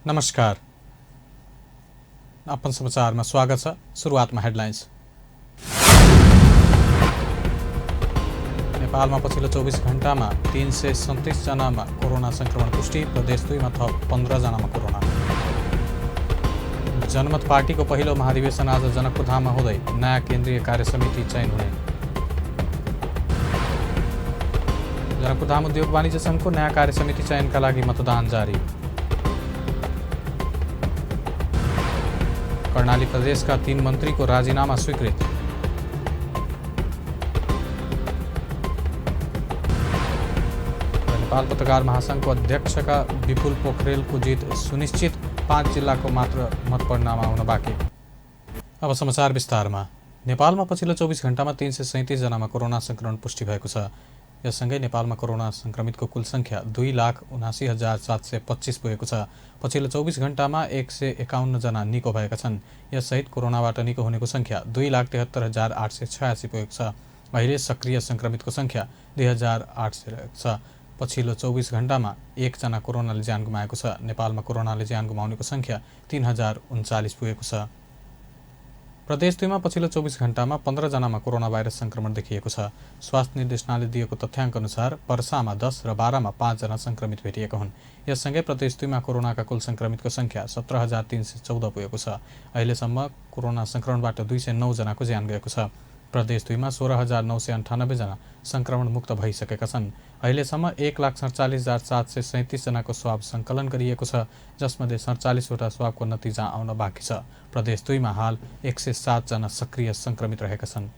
नमस्कार। अपन समाचारमा स्वागत छ। सुरुवातमा हेडलाइन्स। नेपालमा पछिल्लो 24 घण्टामा 337 जनामा कोरोना संक्रमण पुष्टि। प्रदेश 2 मा थप 15 जनामा कोरोना। जनमत पार्टीको पहिलो महाधिवेशन आज जनकपुरधाममा हुँदै नयाँ केन्द्रीय कार्यसमिति चयन हुने। जनकपुरधाम उद्योग वाणिज्य संघको नयाँ कार्यसमिति चयनका लागि मतदान जारी। कर्णाली प्रदेशका 3 मन्त्रीको राजीनामा स्वीकृत। नेपाल पत्रकार महासंघको अध्यक्षका विपुल पोखरेलको जित सुनिश्चित। 5 जिल्लाको मात्र मतपरिणाम आउन बाँकी। अब समाचार विस्तारमा। नेपालमा पछिल्लो 24 घण्टामा 337 जनामा कोरोना संक्रमण पुष्टि भएको छ। यससँगै नेपालमा कोरोना संक्रमितको कुल संख्या 2,79,725 पुगेको छ। पछिल्लो 24 घण्टामा 151 जना निको भएका छन्। यससहित कोरोनाबाट निको हुनेको संख्या 2,73,886 पुगेको छ। अहिले सक्रिय संक्रमितको संख्या 2,800 रहेको छ। पछिल्लो 24 घण्टामा 1 जना कोरोनाले ज्यान गुमाएको छ। नेपालमा कोरोनाले ज्यान गुमाउनेको संख्या 3,039 पुगेको छ। प्रदेश 2 मा पछिल्लो 24 घण्टामा 15 जनामा कोरोना भाइरस संक्रमण देखिएको छ। स्वास्थ्य निर्देशनालयले दिएको तथ्याङ्क अनुसार पर्सामा 10 र बारामा 5 जना संक्रमित भेटिएका हुन्। यससँगै प्रदेश 2 मा कोरोनाका कुल संक्रमितको संख्या 17,314 पुगेको छ। अहिलेसम्म कोरोना संक्रमणबाट 209 जनाको ज्यान गएको छ। प्रदेश 2 मा 16,998 जना संक्रमण मुक्त भइसकेका छन्। अहिलेसम्म 1,47,737 जनाको स्वाब सङ्कलन गरिएको छ, जसमध्ये 47 वटा स्वाबको नतिजा आउन बाँकी छ। प्रदेश 2 मा हाल 107 जना सक्रिय संक्रमित रहेका छन्।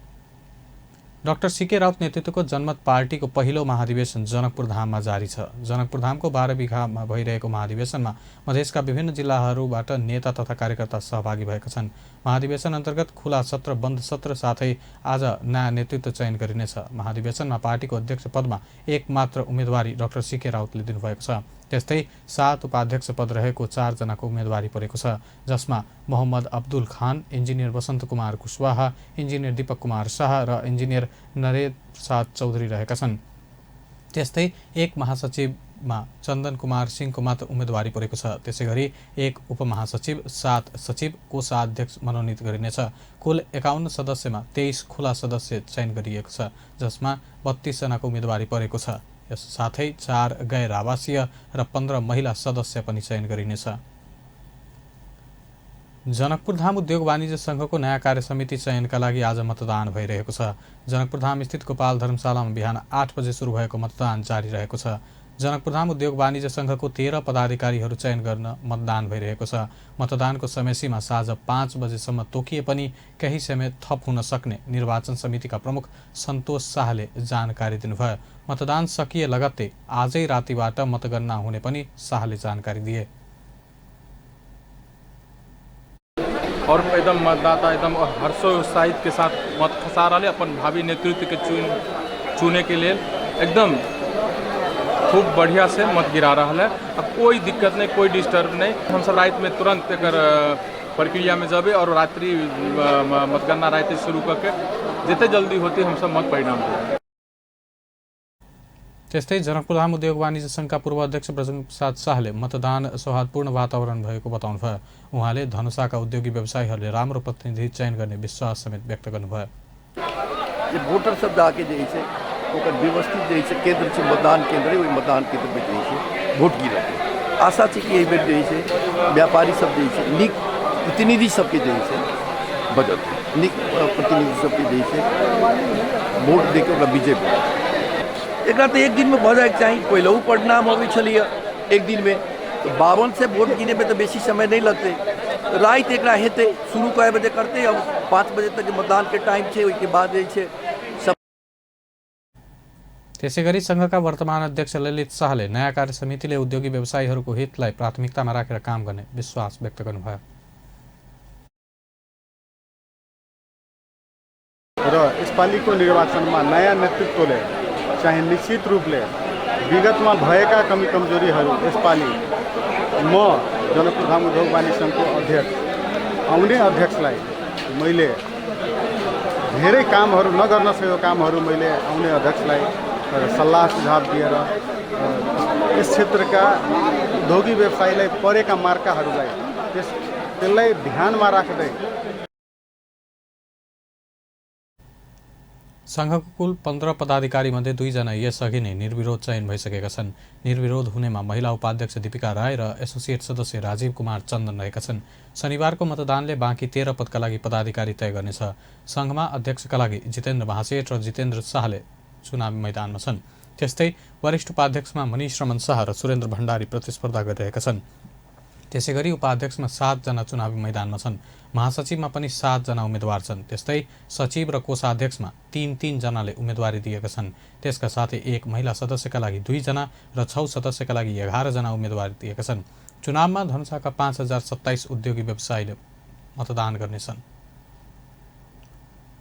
डाक्टर सीके राउत नेतृत्वको जनमत पार्टीको पहिलो महाधिवेशन जनकपुरधाममा जारी छ। जनकपुरधामको 12 बिघामा भइरहेको महाधिवेशनमा मधेसका विभिन्न जिल्लाहरूबाट नेता तथा कार्यकर्ता सहभागी भएका छन्। महाधिवेशन अन्तर्गत खुला सत्र, बन्द सत्र साथै आज नयाँ नेतृत्व चयन गरिनेछ। महाधिवेशनमा पार्टीको अध्यक्ष पदमा एक मात्र उम्मेदवारी डाक्टर सीके राउतले दिनुभएको छ। त्यस्तै 7 उपाध्यक्ष पद रहेको 4 जनाको उम्मेदवारी परेको छ, जसमा मोहम्मद अब्दुल खान, इन्जिनियर वसन्त कुमार कुशवाहा, इन्जिनियर दीपक कुमार शाह र इन्जिनियर नरेश प्रसाद चौधरी रहेका छन्। त्यस्तै एक महासचिवमा चन्दन कुमार सिंहको मात्र उम्मेदवारी परेको छ। त्यसैगरी एक उपमहासचिव, 7 सचिव, कोषाध्यक्ष मनोनित गरिनेछ। कुल 51 सदस्यमा 23 खुला सदस्य चयन गरिएको छ, जसमा 32 जनाको उम्मेदवारी परेको छ। यस साथै 4 गैर आवासीय र 15 महिला सदस्य पनि चयन गरिनेछ। जनकपुरधाम उद्योग वाणिज्य संघको नयाँ कार्यसमिति चयनका लागि आज मतदान भइरहेको छ। जनकपुरधाम स्थित गोपाल धर्मशालामा बिहान 8 बजे सुरु भएको मतदान जारी रहेको छ। जनकपुरधाम उद्योग वाणिज्य संघको 13 पदाधिकारीहरू चयन गर्न मतदान भइरहेको छ। मतदानको समय सीमा साँझ 5 बजेसम्म तोकिए पनि केही समय थप हुन सक्ने निर्वाचन समितिका प्रमुख सन्तोष शाहले जानकारी दिनुभयो। मतदान सकिए लगत्तै आजै रातिबाट मतगणना हुने पनि शाहले जानकारी दिए। और एकदम मतदाता एकदम हर्षोत्साहित के साथ मत खसा रहे अपन भावी नेतृत्व के चुने के लिए एकदम खूब बढ़िया से मत गिरा रहा है। अब कोई दिक्कत नहीं, कोई डिस्टर्ब नहीं। हम सब रात में तुरंत एक प्रक्रिया में जबे और रात्रि मतगणना रात शुरू करके जितने जल्दी होती हम सब मत परिणाम दें। त्यस्तै जनकपुरधाम उद्योग वाणिज्य संघका पूर्व अध्यक्ष ब्रजेन्द्र प्रसाद शाहले मतदान सौहार्दपूर्ण वातावरण भएको बताउनुभयो। उहाँले धनुषाका उद्योगी व्यवसायीहरूले राम्रो प्रतिनिधि चयन गर्ने विश्वास समेत व्यक्त गर्नुभयो। वोटर सब आके जैसे व्यवस्थित केन्द्र से मतदान केन्द्र वही मतदान केन्द्र में जैसे भोट गिरते आशा कि यही बेर जैसे व्यापारी सब जैसे निक प्रतिनिधि सबके जैसे बजट निक प्रतिनिधि सबके जैसे वोट देके विजय एक तो एक दिन में भ जाए चाहिए। पहले परिणाम अबै छलिए एक दिन में, तो 52 से वोट गिने में तो बेसी समय नहीं लगते। तो रात एक हेतु शुरू कए बजे करते, अब 5 बजे तक मतदान के टाइम है, उसके बाद सब। त्यसैगरी संघका वर्तमान अध्यक्ष ललित शाहले नयाँ कार्यसमितिले उद्योगी व्यवसायीहरूको हितलाई प्राथमिकतामा राखेर काम गर्ने विश्वास व्यक्त गर्नुभयो। र यसपालिको निर्वाचनमा नयाँ नेतृत्वले चाहिँ निश्चित रूपले विगतमा भएका कमी कमजोरीहरू यसपालि म जनकपुरधाम उद्योग वाणिज्य संघको अध्यक्ष आउने अध्यक्षलाई मैले धेरै कामहरू नगर्न सकेको कामहरू मैले आउने अध्यक्षलाई सल्लाह सुझाव दिएर यस क्षेत्रका उद्योगी व्यवसायीलाई परेका मार्काहरूलाई त्यसलाई ध्यानमा राख्दै संघको कुल 15 पदाधिकारी मध्ये 2 जना यसअघि नै निर्विरोध चयन भइसकेका छन्। निर्विरोध हुनेमा महिला उपाध्यक्ष दीपिका राय र एसोसिएट सदस्य राजीव कुमार चन्दन रहेका छन्। शनिबारको मतदानले बाँकी 13 पदका लागि पदाधिकारी तय गर्नेछ। संघमा अध्यक्षका लागि जितेन्द्र महासेठ र जितेन्द्र शाहले चुनावी मैदानमा छन्। त्यस्तै वरिष्ठ उपाध्यक्षमा मनिष रमन शाह र सुरेन्द्र भण्डारी प्रतिस्पर्धा गरिरहेका छन्। त्यसैगरी उपाध्यक्षमा 7 जना चुनावी मैदानमा छन्। महासचिवमा पनि 7 जना उम्मेदवार छन्। त्यस्तै सचिव र कोषाध्यक्षमा 3-3 जनाले उम्मेदवारी दिएका छन्। त्यसका साथै 1 महिला सदस्यका लागि 2 जना र 6 सदस्यका लागि 11 जना उम्मेदवारी दिएका छन्। चुनावमा धनुषाका 5027 उद्योगी व्यवसायीले मतदान गर्नेछन्।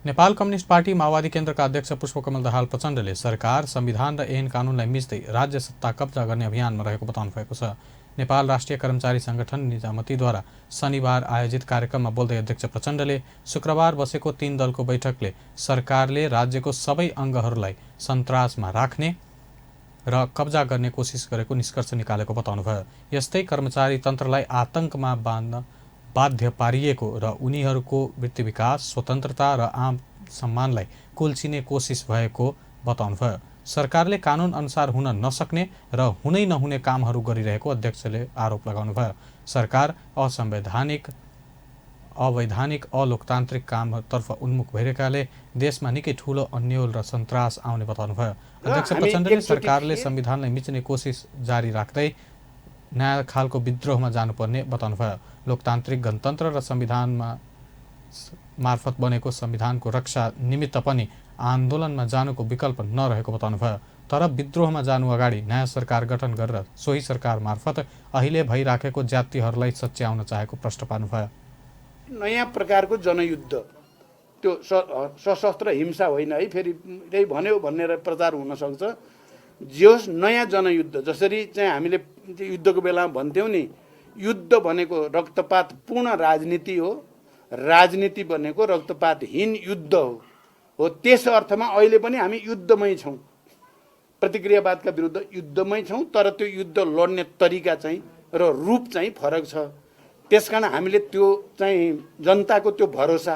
नेपाल कम्युनिस्ट पार्टी माओवादी केन्द्रका अध्यक्ष पुष्पकमल दाहाल प्रचण्डले सरकार संविधान र ऐन कानूनलाई मिच्दै राज्य सत्ता कब्जा गर्ने अभियानमा रहेको बताउनु भएको छ। नेपाल राष्ट्रिय कर्मचारी संगठन निजामतीद्वारा शनिबार आयोजित कार्यक्रममा बोल्दै अध्यक्ष प्रचण्डले शुक्रबार बसेको 3 दलको बैठकले सरकारले राज्यको सबै अङ्गहरूलाई सन्तासमा राख्ने र कब्जा गर्ने कोसिस गरेको निष्कर्ष निकालेको बताउनुभयो। यस्तै कर्मचारी तन्त्रलाई आतंकमा बाँध्न बाध्य पारिएको र उनीहरूको वृत्ति विकास, स्वतन्त्रता र आम सम्मानलाई कुल्चिने कोसिस भएको बताउनुभयो। सरकारले कानून अनुसार हुन नसक्ने र हुनै नहुने कामहरू गरिरहेको अध्यक्षले आरोप लगाउनुभयो। सरकार असंवैधानिक, अवैधानिक, अलोकतान्त्रिक कामतर्फ उन्मुख भइरहेकाले देशमा निकै ठूलो अन्यल र सन्तास आउने बताउनुभयो। अध्यक्ष प्रचण्डले सरकारले संविधानलाई मिच्ने कोसिस जारी राख्दै नयाँ खालको विद्रोहमा जानुपर्ने बताउनुभयो। लोकतान्त्रिक गणतन्त्र र संविधानमा मार्फत बनेको संविधानको रक्षा निमित्त पनि आन्दोलनमा जानुको विकल्प नरहेको बताउनुभयो। तर विद्रोहमा जानु अगाडि नयाँ सरकार गठन गरेर सोही सरकार मार्फत अहिले भइराखेको जातिहरूलाई सच्याउन चाहेको प्रश्न पार्नुभयो। नयाँ प्रकारको जनयुद्ध, त्यो सशस्त्र हिंसा होइन है, फेरि त्यही भन्यो भनेर प्रचार हुन सक्छ। जे होस् नयाँ जनयुद्ध, जसरी चाहिँ हामीले युद्धको बेलामा भन्थ्यौँ नि, युद्ध भनेको रक्तपात पूर्ण राजनीति हो, राजनीति भनेको रक्तपातहीन युद्ध हो। त्यस अर्थमा अहिले पनि हामी युद्धमै छौँ, प्रतिक्रियावादका विरुद्ध युद्धमै छौँ। तर त्यो युद्ध लड्ने तरिका चाहिँ र रूप चाहिँ फरक छ। त्यसकारण हामीले त्यो चाहिँ जनताको त्यो भरोसा,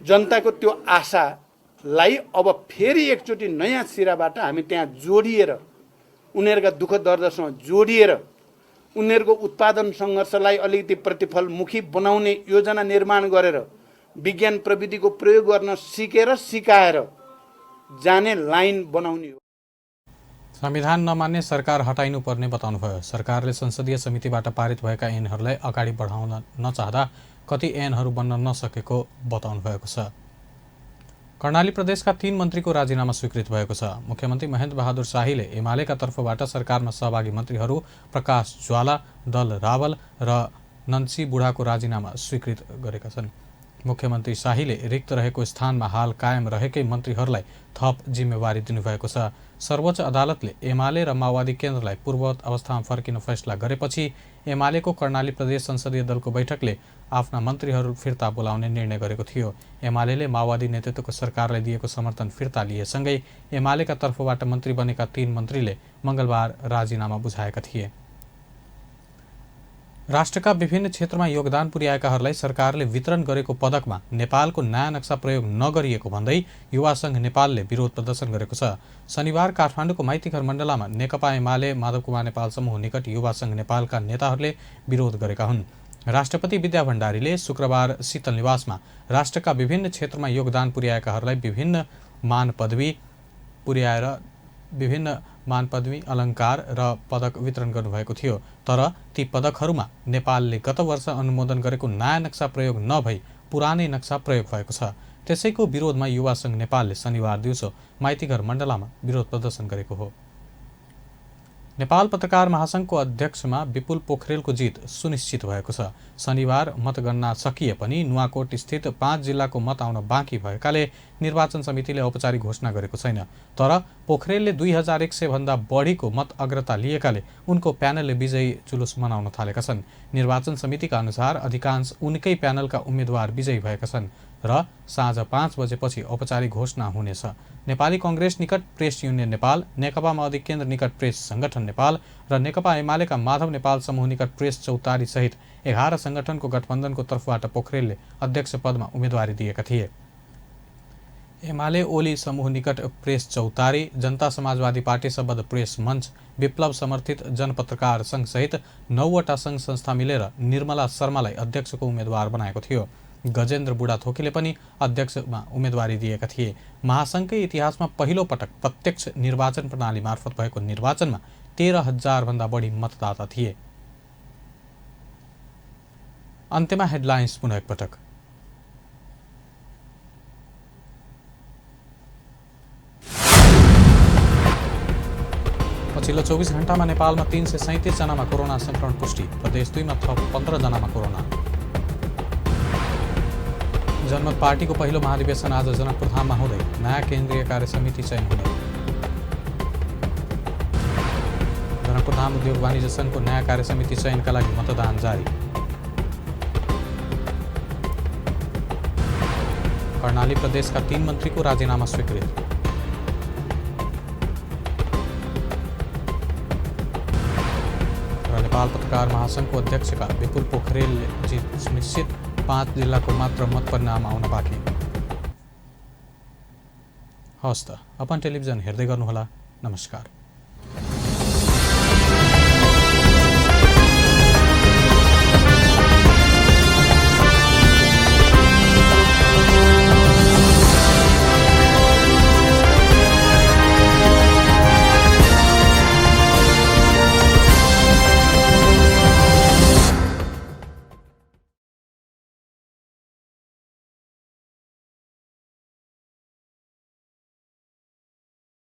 जनताको त्यो आशालाई अब फेरि एकचोटि नयाँ सिराबाट हामी त्यहाँ जोडिएर, उनीहरूका दुःख दर्दसँग जोडिएर, उनीहरूको उत्पादन सङ्घर्षलाई अलिकति प्रतिफलमुखी बनाउने योजना निर्माण गरेर, विज्ञान प्रविधिको प्रयोग गर्न सिकेर सिकाएर जाने लाइन बनाउने हो। संविधान नमान्ने सरकार हटाइनु पर्ने बताउनुभयो। सरकारले संसदीय समितिबाट पारित भएका ऐनहरूलाई अगाडि बढाउन नचाहँदा कति ऐनहरू बन्न नसकेको बताउनु भएको छ। कर्णाली प्रदेशका 3 मन्त्रीको राजीनामा स्वीकृत भएको छ। मुख्यमन्त्री महेन्द्र बहादुर शाहीले एमालेका तर्फबाट सरकारमा सहभागी मन्त्रीहरू प्रकाश ज्वाला, दल रावल र नन्सी बुढाको राजीनामा स्वीकृत गरेका छन्। मुख्यमन्त्री शाहीले रिक्त रहेको स्थानमा हाल कायम रहेकै मन्त्रीहरूलाई थप जिम्मेवारी दिनुभएको छ। सर्वोच्च अदालतले एमाले र माओवादी केन्द्रलाई पूर्ववत अवस्थामा फर्किन फैसला गरेपछि एमालेको कर्णाली प्रदेश संसदीय दलको बैठकले आफ्ना मन्त्रीहरू फिर्ता बोलाउने निर्णय गरेको थियो। एमालेले माओवादी नेतृत्वको सरकारलाई दिएको समर्थन फिर्ता लिएसँगै एमालेका तर्फबाट मन्त्री बनेका 3 मन्त्रीले मङ्गलबार राजीनामा बुझाएका थिए। राष्ट्रका विभिन्न क्षेत्रमा योगदान पुर्याएकाहरूलाई सरकारले वितरण गरेको पदकमा नेपालको नयाँ नक्सा प्रयोग नगरिएको भन्दै युवा सङ्घ नेपालले विरोध प्रदर्शन गरेको छ। शनिबार काठमाडौँको माइतीघर मण्डलामा नेकपा एमाले माधव कुमार नेपाल समूह निकट युवा सङ्घ नेपालका नेताहरूले विरोध गरेका हुन्। राष्ट्रपति विद्या भण्डारीले शुक्रबार शीतल निवासमा राष्ट्रका विभिन्न क्षेत्रमा योगदान पुर्याएकाहरूलाई विभिन्न मान पदवी, अलङ्कार र पदक वितरण गर्नुभएको थियो। तर ती पदकहरूमा नेपालले गत वर्ष अनुमोदन गरेको नयाँ नक्सा प्रयोग नभई पुरानै नक्सा प्रयोग भएको छ। त्यसैको विरोधमा युवा सङ्घ नेपालले शनिबार दिउँसो माइतीघर मण्डलामा विरोध प्रदर्शन गरेको हो। नेपाल पत्रकार महासङ्घको अध्यक्षमा विपुल पोखरेलको जित सुनिश्चित भएको छ। शनिबार मतगणना सकिए पनि नुवाकोट स्थित 5 जिल्लाको मत आउन बाँकी भएकाले निर्वाचन समितिले औपचारिक घोषणा गरेको छैन। तर पोखरेलले 2100 भन्दा बढीको मत अग्रता लिएकाले उनको प्यानलले विजयी जुलुस मनाउन थालेका छन्। निर्वाचन समितिका अनुसार अधिकांश उनकै प्यानलका उम्मेद्वार विजयी भएका छन् र साँझ 5 बजेपछि औपचारिक घोषणा हुनेछ। नेपाली कङ्ग्रेस निकट प्रेस युनियन नेपाल, नेकपा माओवादी केन्द्र निकट प्रेस संगठन नेपाल र नेकपा एमालेका माधव नेपाल समूह निकट प्रेस चौतारी सहित 11 संगठनको गठबन्धनको तर्फबाट पोखरेलले अध्यक्ष पदमा उम्मेदवारी दिएका थिए। एमाले ओली समूह निकट प्रेस चौतारी, जनता समाजवादी पार्टी सम्बद्ध प्रेस मञ्च, विप्लव समर्थित जनपत्रकार सङ्घ सहित 9वटा सङ्घ संस्था मिलेर निर्मला शर्मालाई अध्यक्षको उम्मेद्वार बनाएको थियो। गजेन्द्र बुढाथोकीले पनि अध्यक्षमा उम्मेदवारी दिएका थिए। महासङ्घकै इतिहासमा पहिलो पटक प्रत्यक्ष निर्वाचन प्रणाली मार्फत भएको निर्वाचनमा 13,000 भन्दा बढी मतदाता थिए। अन्त्यमा हेडलाइन्स पुनः एकपटक। पछिल्लो 24 घण्टामा नेपालमा 337 जनामा कोरोना संक्रमण पुष्टि, प्रदेश 2 मा थप 15 जनामा कोरोना। जनमत पार्टीको पहिलो महाधिवेशन आज जनकपुरधाममा हुँदै, नयाँ केन्द्रीय कार्य समिति चयन हुने। जनकपुरधाम उद्योग वाणिज्य सङ्घको नयाँ कार्य समिति चयनका लागि मतदान जारी। कर्णाली प्रदेशका 3 मन्त्रीको राजीनामा स्वीकृत। र नेपाल पत्रकार महासङ्घको अध्यक्षका विपुल पोखरेलले जित सुनिश्चित, 5 जिल्लाको मात्र मत परिणाम आउन बाँकी। हवस् त, अपन टेलिभिजन हेर्दै गर्नुहोला। नमस्कार।